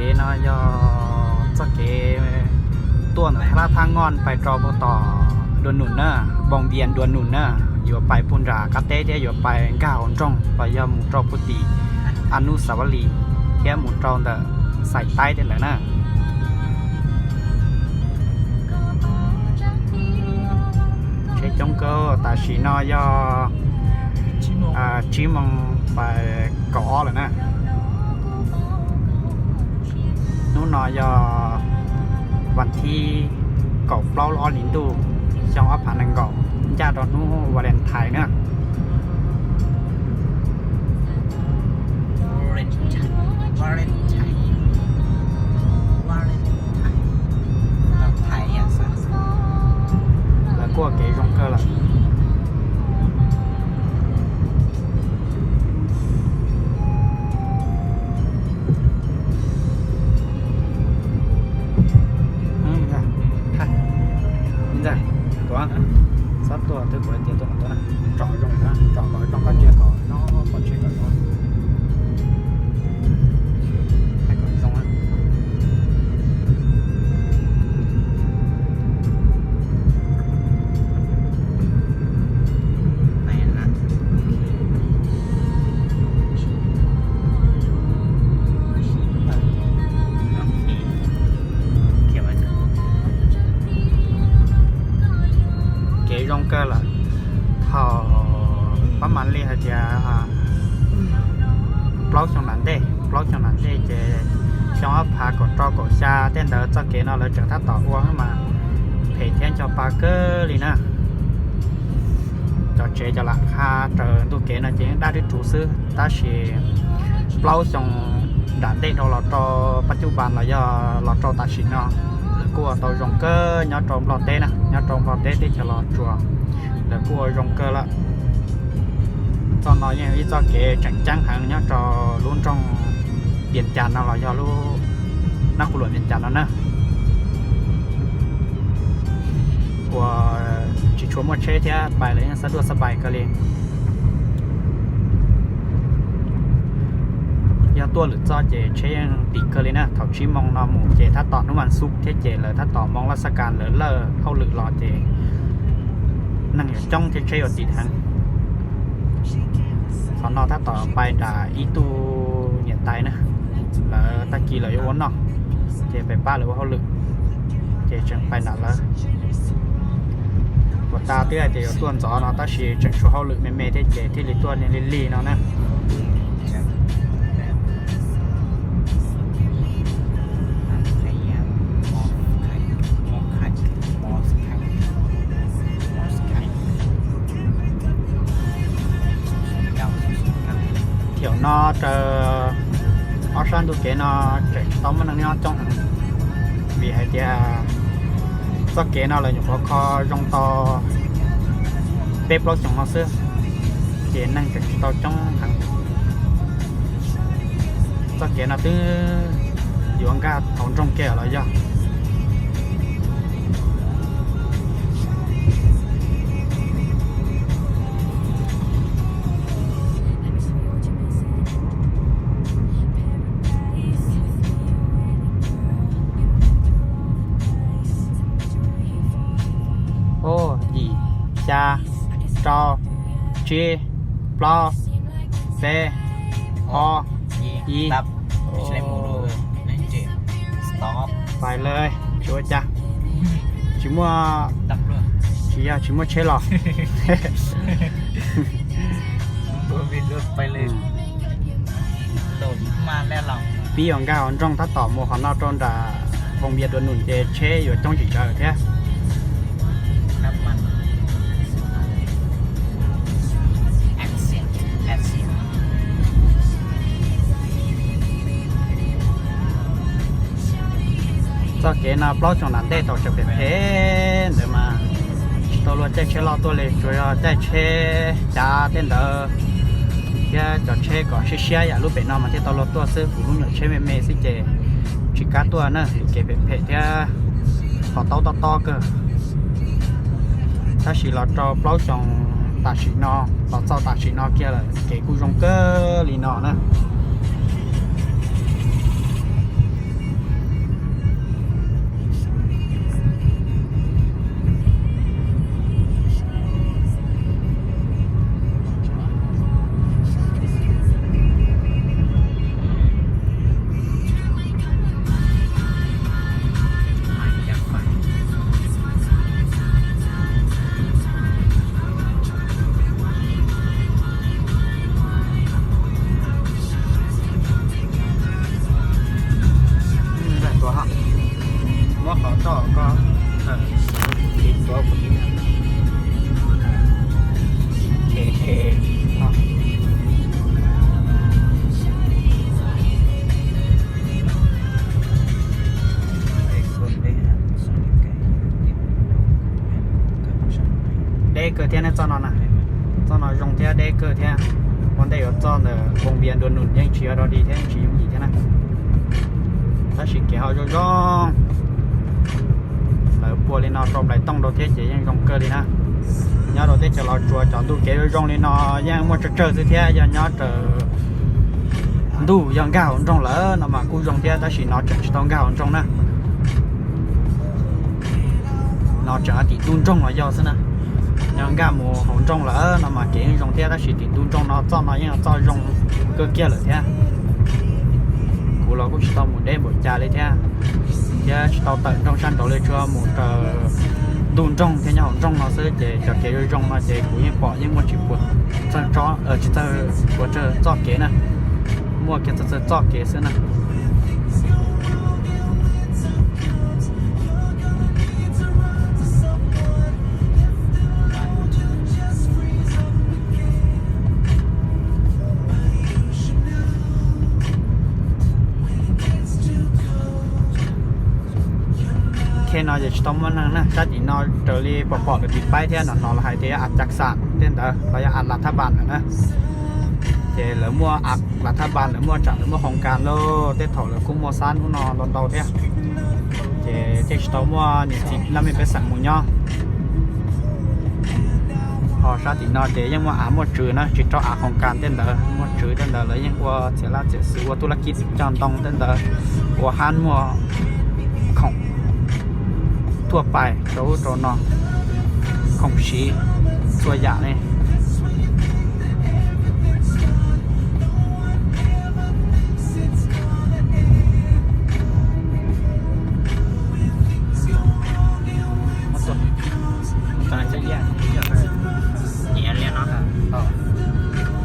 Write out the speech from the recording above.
Kev no yog txoj kev tuaj ntawm thab lab Thab Ngoj pais rau puag tom Dua Num na, Voos Vias Dua Num na, yuav pais puag nram qab teb thiab yuav pais nkag hauv nroog los yog mus rau puag tim Anusavali thiab mus rau ntawm Xais Taib tej ntawd na. Tsheb coob kawg, tam sim no yog tsib moos pas kaum ob lawm na. Hnub no yog vas thib kaum plaub lub ob hlis ntuj xyoo ob phav nees nkaum, ncaj rau hnub Valentine na. Lawv kuaj kev zoo kawg lawm. Txhob tuaj twb kuv hais tias tuaj no tuaj na, tsom zoo na, tsom kom zoo koj ntsia kom no pom tsheb kom zoo, hais kom zoo na. Kev zoo kawg lawm. Thaum pab mam li hais tias plaub xyoo nram ntej, plaub xyoo nram ntej ces xyoo ob phav kaum rau kaum xya tej ntawd txoj kev no lawv tseem tab tom ua mas phem thiab ncho pa kawg li na. Cov tsev cov lam qha raws ntug kev no ces yeej daj dwb ruv xwb, tab sis plaub xyoo nram ntej dhau los rau pas cuj pas los yog los rau tam sim no, lawv kuj ua tau zoo kawg nyob rau Nplog teb na, nyob rau Nplog teb teb chaws Los Tsuas, lawv kuj ua zoo kawg lawm. Txoj no yeej yog ib txoj kev tseem ceeb heev nyob rau lub nroog Vias Cas no los yog lub nab qhuv luam Vias Cas no na. Uas tsis tshua muaj tsheb thiab pais lawv yeej xab duaj xab pais kawg li. Yog tuaj lwm txoj ces tsheb yeej tim kawg li na. Thaum tsib moos no mus ces tab tom hnub vas xuj thiab ces lawv tab tom moo laj xab kas lawv lawj hauj lwm los ces neeg yuav coob thiab tsheb yuav tim heev. Qhov no tab tom pais nram ib tug niam tais na, lawv tag kis lawv yuav ua noj, ces pem pab lawv ua hauj lwm, ces tseem pais nram lawv. Puas tas twb hais tias yuav tuaj ntxov no tab sis tseem tshuav hauj lwm me me thiab ces thiaj li tuaj li lig no na. Thaum no raws ob sab ntug kev no tseem tsis tau muaj neeg nyob coob heev, vim hais tias txoj kev no lawv nyuam qhuav kho zoo tau peb plaub xyoos no xwb, ces neeg tseem tsis tau coob heev. Txoj kev no twb yuav nkag hauv nroog kiag los yog. Ub, yim, xya, rau, tsib, plaub, peb, ob, ib. Pais lawm, tsis ua cas. Tsis muaj, tsis yog tsis muaj tsheb los. Pib yuav nkag hauv nroog tab tom mus qhov no rau nram Voos Vias Dua Num ces tsheb yuav coob tsis tsawg thiab. Txoj kev no plaub xyoos nram ntej thaum tseem phem phem ntawd mas tsis tau luag caij tsheb loj tuaj li, tsuas yog caij tsheb cav tej ntawd thiab cov tsheb kom siab siab yam lub pem no mas thiaj tau luag tuaj xwb. Kuv lub nyuam tsheb me me xwb ces tsis kam tuaj na, kev phem phem thiab qhov taub tob tob kawg. Tab sis los rau plaub xyoos tam sim no, los txog tam sim no kiag lawm kev kuj zoo kawg li no na. Kawg thiab ne, txoj no na, txoj no zoo thiab deb kawg thiab. Ua ntej yuav txog ntawm Npoo Vias Dua Num yeej tsis yog dog dig thiab, yeej tsis yooj yim thiab na. Tab sis kev ho zoo zoo. Lawv pua li no rau nplaim tooj rau thiab ces yeej zoo kawg li na. Nyob rau teb chaws Los Tsuas cov ntuj kev zoo zoo li no yeej muaj tsawg tsawg xwb thiab, yog nyob raws ntuj yog nkag hauv nroog lawm no mas kuj zoo thiab, tab sis no tseem tsis tau nkag hauv nroog na. No tseem tim ntuj nroog los yog xwb na. Yog nkag mus hauv nroog lawm no mas kev yeej zoo thiab, tab sis tim ntuj nroog no txoj no yeej txoj zoo kawg kiag lawm thiab. Kuv los kuj tsis tau mus deb npaum cas li thiab, thiab tsis tau tawm nroog sab nraud li, tsuas mus raws ntuj nroog thiab nyob hauv nroog no xwb, ces cov kev zoo zoo no ces kuv yeej pom yeej muaj tsis puas txawg tso, tsis txawg puas tsawg txoj kev na, muaj kiag txawg txawg txoj kev xwb na. Khe no ces tsis tau muaj neeg na, sab tim no raws li pom pom lawv tiv paib thiab no, no lawv hais tias yog a cak xam tej ntawd los yog a lav thab npas lawm na. Ces lawv muaj a lav thab npas, lawv muaj tsam lawv muaj hoos kas lauj, tej thaum lawv kuj muaj xab hnub no ntau ntau thiab. Ces thiaj tsis tau muaj niam txiv laj mej pej xeem mus nyob. Ho sab tim no ces yeej muaj av muaj tswv na, tsis rau av hoos kas tej ntawd, muaj tswv tej ntawd lawv yeej ua txiav laj txiav xwm, ua tub laj kib coj ntoo tej ntawd, ua hab muaj khoom tuaj pais rau ub rau no, khoom siv txhua yam li.